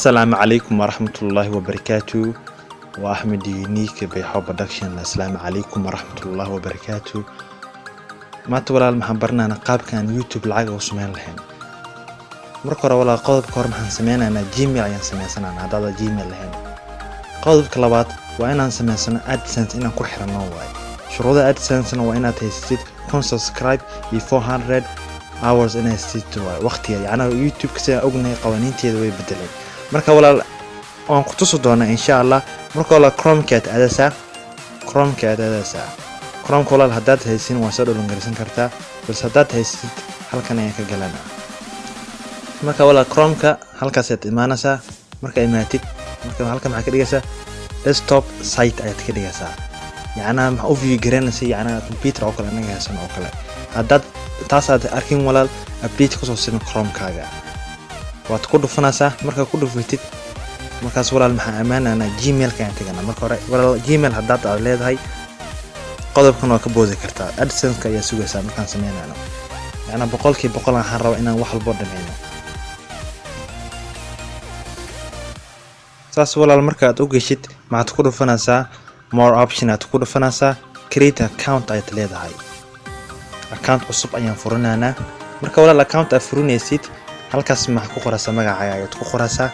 Asalaamu calaykum waraxmatullaahi wabarakaatu. Waa Axmed Unique Bayxo Production. Asalaamu calaykum waraxmatullaahi wabarakaatu. Maanta walaal maxaan baranaynaa qaabkaan YouTube lacag ugu sameyn lahayn. Marka hore walaal, qodobka hore maxaan sameynaynaa? Gmail ayaan sameysanaynaa haddaad Gmail lahayn. Qodobka labaad waa inaan sameysano AdSense, inaan ku xirano waaye. Shuruudaha AdSense-na waa inaad haysatid 1000 subscribe iyo 400 hours inaad haysatid waaye waqtiga. Yacnaa YouTube-ka sidaan ognahay qawaaniinteeda way bedeleen. Marka walaal waan ku tusi doonaa insha Allah. Marka walaal Chrome-ka aad aadaysaa, Chrome-ka aad aadaysaa. Chrome-ka walaal haddaad haysin waa soo download garaysan kartaa, balse haddaad haysatid halkan ayaan ka galanaa. Marka walaal Chrome-ka halkaas ayaad imaanaysaa. Marka imaatid, marka halkan maxaa ka dhigaysaa? Desktop site ayaad ka dhigaysaa. Yacnaa maxaa u view garanaysa? Yacnaa computer oo kale anaga haysan oo kale. Haddaad taas aad arkin walaal, update kusoo siman Chrome-kaaga waad ku dhufanaysaa. Markaa ku dhufatid, markaas walaal maxaa ammaananaa? Gmail-ka ayaan taganaa. Marka hore walaal Gmail haddaad aad leedahay, qodobkan waa ka boodi kartaa. AdSense-ka ayaa sugaysaa markaan sameynayno. Yacnaa 100% waxaan rabaa inaan wax walbo dhameyno. Saas walaal marka aad u geshid, maxaad ku dhufanaysaa? More option aad ku dhufanaysaa, create account ayaad leedahay. Account cusub ayaan furinaynaa. Marka walaal account aad furinaysid, halkaas maxaad ku qoraysaa? Magacaaga ayaad ku qoraysaa.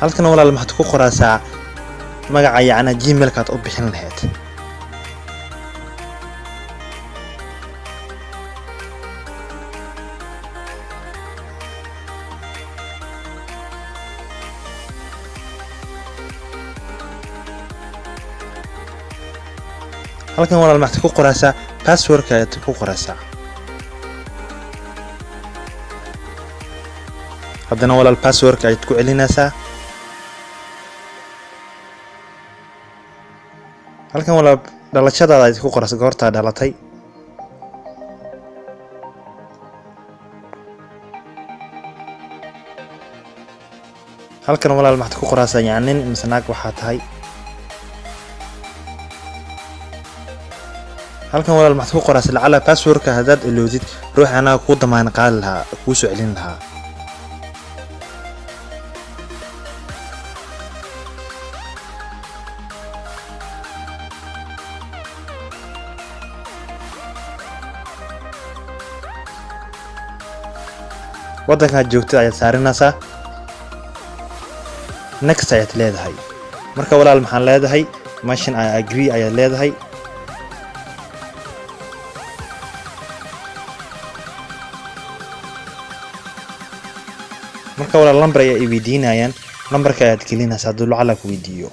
Halkan walaal maxaad ku qoraysaa? Magaca yacnaa Gmail-ka aad u bixin lahayd. Halkan walaal maxaad ku qoraysaa? Password-ka ayaad ku qoraysaa. Haddana walaal password-ka ayaad ku celinaysaa. Halkan walaal dhalashadaada ayaad ku qoraysaa, goortaa dhalatay. Halkan walaal maxaad ku qoraysaa? Yacni nin mise naag waxaa tahay. Halkan walaal maxaad ku qoraysaa? Lacala password-ka haddaad ilowdid, ruux anaga kuu damaan qaadi lahaa, kuu soo celin lahaa. Waddankaad joogtid ayaad saarinaysaa, next ayaad leedahay. Marka walaal maxaan leedahay? Meeshan I agree ayaad leedahay. Marka walaal lambar ayaa i weydiinayaan, lambarka ayaad gelinaysaa hadduu lacala ku weydiiyo.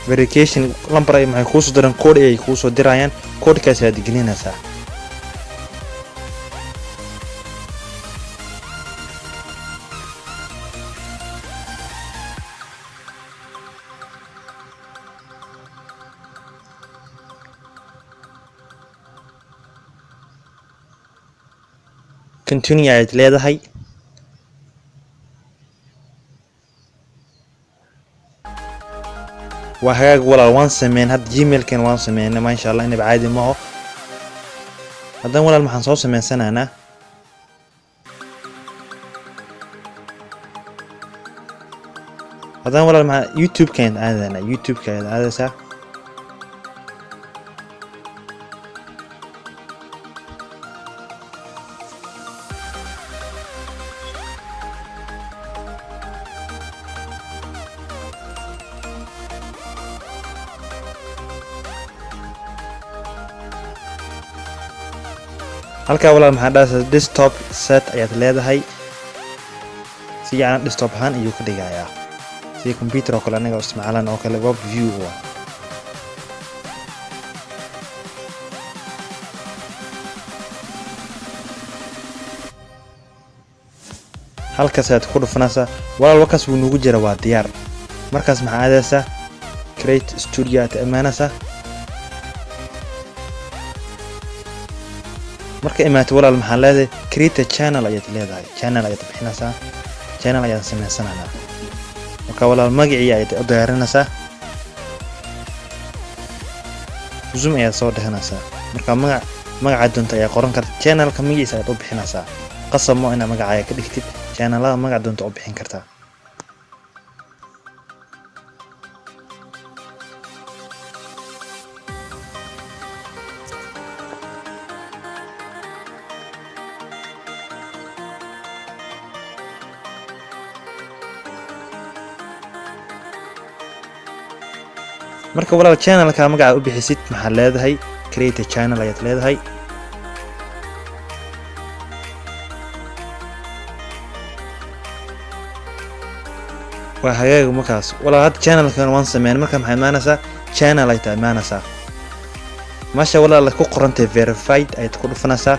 Verification lambar ay maxay kuusoo diraan? Code ayay kuusoo dirayaan, code-kaas ayaad gelinaysaa. Continue ayaad leedahay. Waa hagaag walaal, waan sameyn hadda Gmail-kan, waan sameynay, maasha Allah, inaba caadi maaho. Haddana walaal maxaan soo sameysanaynaa? Haddana walaal maxaa YouTube-ka ayaad aadaynaa. YouTube-ka ayaad aadaysaa. Halkaa walaal maxaa dhahaysaa? Desktop site ayaad leedahay. Si yacni desktop ahaan ayuu ka dhigayaa, sida computer oo kale anaga isticmaalan oo kale, web view waa. Halkaas ayaad ku dhufanaysaa walaal, wakaas wuu nugu jira, waa diyaar. Markaas maxaa aadaysaa? Create studio aad imaanaysaa. Marka imaato walaal, maxaa leedahay? Create a channel ayaad leedahay. Channel ayaad bixinaysaa, channel ayaan sameysanaynaa. Marka walaal, magacii ayaad u diyaarinaysaa, zoom ayaad soo dhiganaysaa. Marka magac, magaca doonta ayaa qoran karta. Channelka magaciisa ayaad u bixinaysaa. Qasab mo inaad magacaaga ka dhigtid. Channelada magac doonta u bixin kartaa. Marka walaal, channelka magaca u bixisid, maxaad leedahay? Create a channel ayaad leedahay. Waa hagaag. Markaas walaal, hadda channelkan waan sameyn. Marka maxay imaanaysaa? Channel ay tahay imaanaysaa. Meesha walaal ku qorantay verified ayaad ku dhufanaysaa.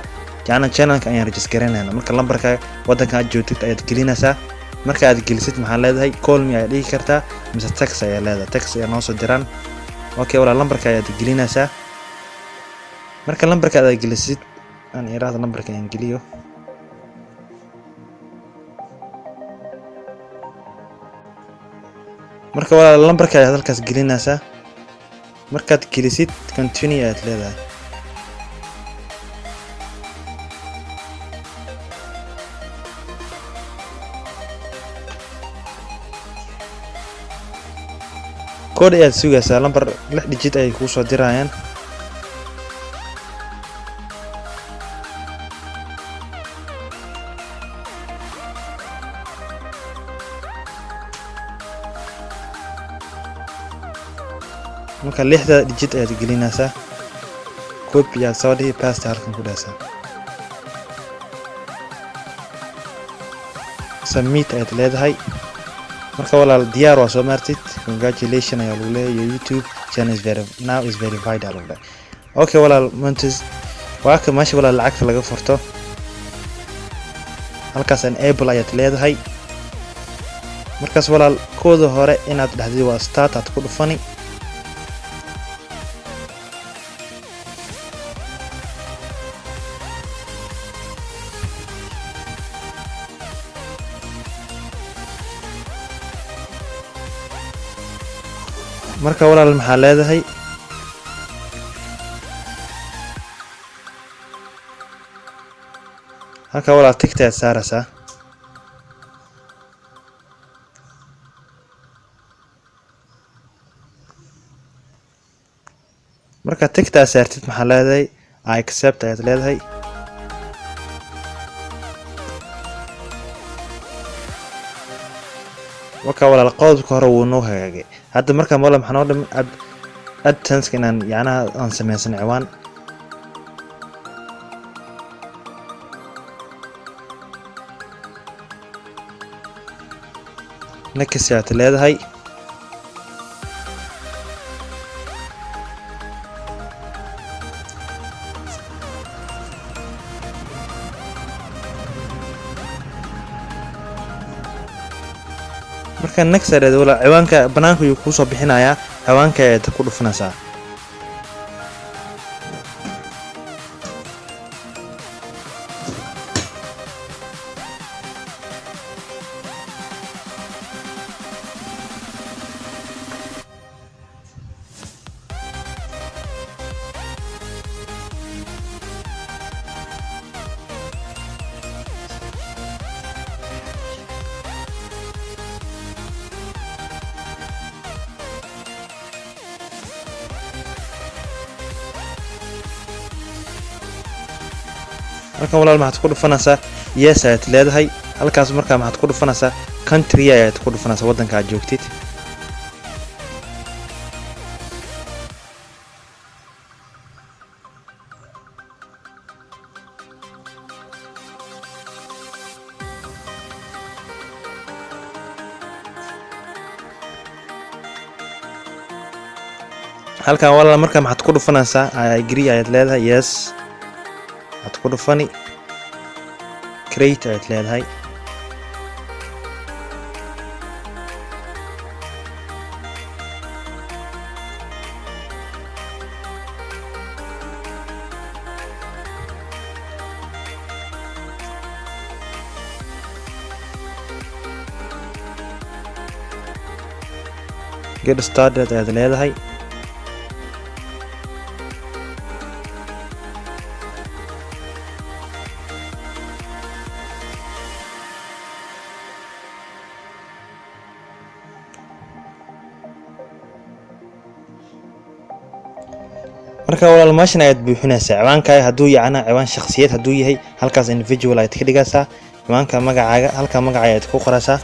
Yacni channelka ayaan register garaynayna. Marka lambarka waddanka aad joogtid ayaad gelinaysaa. Marka aad gelisid, maxaa leedahay? Call me ayaad dhigi kartaa mise text ayaa leedahay. Text ayaa noo soo diraan. Okay walaal, lambarka ayaad gelinaysaa. Marka lambarka aad gelisid, aan iraahdo lambarka aan geliyo. Marka walaal, lambarka ayaad halkaas gelinaysaa. Markaad gelisid, continue ayaad leedahay. Code ayaad sugaysaa, lambar 6 digit ayay kuu soo dirayaan. Marka lixda digit ayaad gelinaysaa, copy ayaad soo dhihi, paste halkan ku dhahaysaa, submit ayaad leedahay. Marka walaal, diyaar waa, soo maartid. Congratulation ayaa lagu leeyahay, your YouTube channel is very now is verified ayaa lagu leeyahay. Okay walaal, monetize waa ka meesha walaal lacagta laga furto. Halkaas enable ayaad leedahay. Markaas walaal, kooda hore inaad dhahdid waa start aad ku dhufani. Marka walaal, maxaa leedahay? Halka walaal tickta ayaad saaraysaa. Marka tickta aad saartid, maxaa leedahay? I accept ayaad leedahay. Marka walaal, qodobka hore wuu noo hagaagay. Hadda marka walaal, maxaa noo dhiman? AdSense inaan yacnaha aan sameysan ciwaan. Next ayaad leedahay. Marka next aad leedahay walaal, ciwaanka banaanka ayuu kuu soo bixinayaa. Ciwaanka ayaad ku dhufanaysaa. Marka walaal, maxaad ku dhufanaysaa? Yes ayaad leedahay halkaas. Markaa maxaad ku dhufanaysaa? Country ayaad ku dhufanaysaa, waddanka aad joogtid. Halkan walaal, markaa maxaad ku dhufanaysaa? I agree ayaad leedahay. Yes waxaad ku dhufani, create ayaad leedahay. Get started ayaad leedahay. Marka walaal, meeshan ayaad buuxinaysaa ciwaankaaga. Hadduu yacna ciwaan shakhsiyeed hadduu yahay, halkaas individual ayaad ka dhigaysaa. Ciwaanka magacaaga, halka magaca ayaad ku qoraysaa,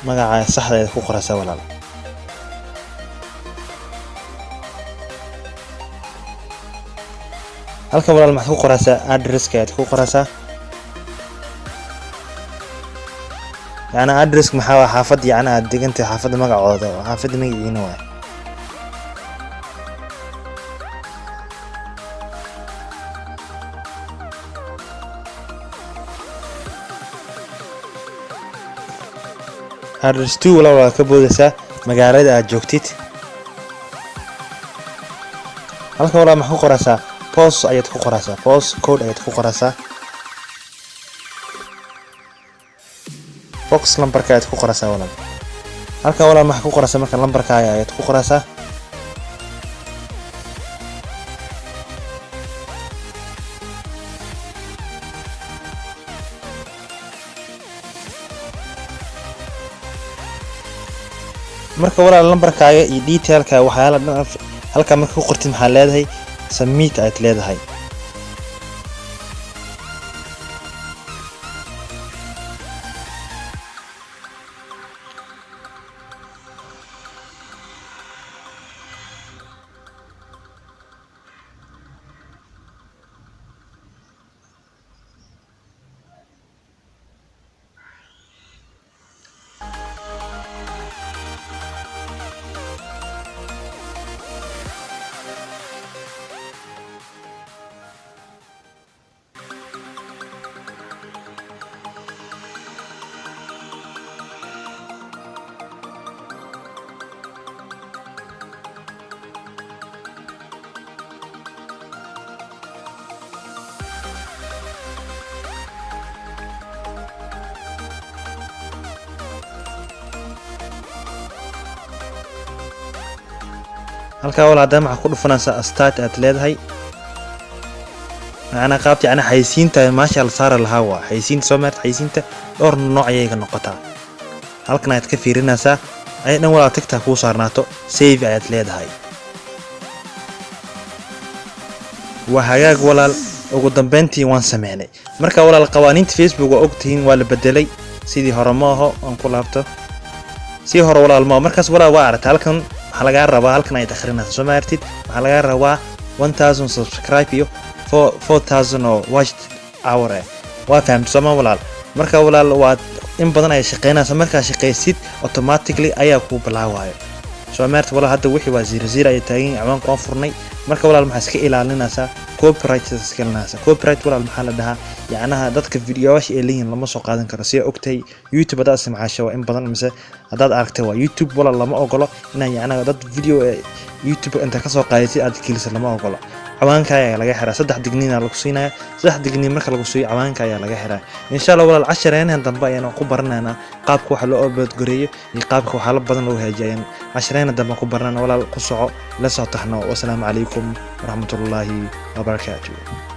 magaca saxda ayaad ku qoraysaa, walaal. Halkan, walaal, maxaad ku qoraysaa? Addresska ayaad ku qoraysaa. Yacni addresska maxaa waa? Xaafadda yacni aad degantahay, xaafadda magacooda, xaafadda magaciina waay. Address two, walaal, waad ka boodaysaa. Magaalada aad joogtid. Halkan, walaal, maxaad ku qoraysaa? Post ayaad ku qoraysaa, post code ayaad ku qoraysaa, box numberka ayaad ku qoraysaa, walaal. Halkan, walaal, maxaad ku qoraysaa? Marka lambarkaaga ayaad ku qoraysaa. Marka walaal, lambarkaaga iyo detailka, waxyaala dhan halkaa marka ku qortid, maxaa leedahay? Submit ayaad leedahay. Halkaa, walaal, haddana maxaa ku dhufanaysaa? Start aad leedahay. Macnaa qaabta yacni xayisiinta maasha la saari lahaa waa xayisiinta soo maarta. Xayisiinta dhowr nooc ayay ka noqotaa. Halkan ayaad ka fiirinaysaa ay dhan, walaal. Tagtaa kuu saarnaato, save ayaad leedahay. Waa hagaag, walaal. Ugu dambeyntii waan sameynay. Marka walaal, qawaaniinta Facebook waa ogtihiin, waa la bedelay, sidii hore ma aho. Aan ku laabto sii hore, walaal, ma markaas, walaal, waa aragtay. Halkan waxaa lagaa rabaa, halkan ayaad akhrinaysaa, soo ma aragtid? Waxaa lagaa rabaa 1000 subscribe iyo 4000 oo watch hour eh. Waa fahamtay, sooma, walaal? Marka walaal, waad in badan ay shaqeynaysa. Markaa shaqaysid, automatically ayaa kuu bilaawayo, soo maarta, walaal? Hadda wixii waa 00 ayay taagan yihiin. Ciwaanka waan furnay. Marka walaal, maxaa iska ilaalinaysaa? Copyright iska ilaalinaysaa. Copyright, walaal, maxaa la dhahaa? Yacnaha dadka videoyaasha ay leeyihiin lama soo qaadan karo. Si ogtahay, YouTube haddaad isticmaasho waa in badan, mise haddaad aragtay, waa YouTube, walaal, lama ogolo inaa yacnaha dad video YouTube inta kasoo qaadatid aad geliso, lama ogolo. Ciwaanka ayaa laga xiraa. Saddex digniina lagu siinaya. Saddex digniin marka lagu siiyo, ciwaanka ayaa laga xiraa, insha Allah. Walaal, cashareenan dambe ayaan ku baranaynaa qaabka waxa loo upload gareeyo iyo qaabka waxyaalo badan loo hagaajiyo ayaan cashareena dambe ku baranayna. Walaal, ku soco, la soo taxno. Wasalaamu calaykum waraxmatullaahi wabarakaatuh.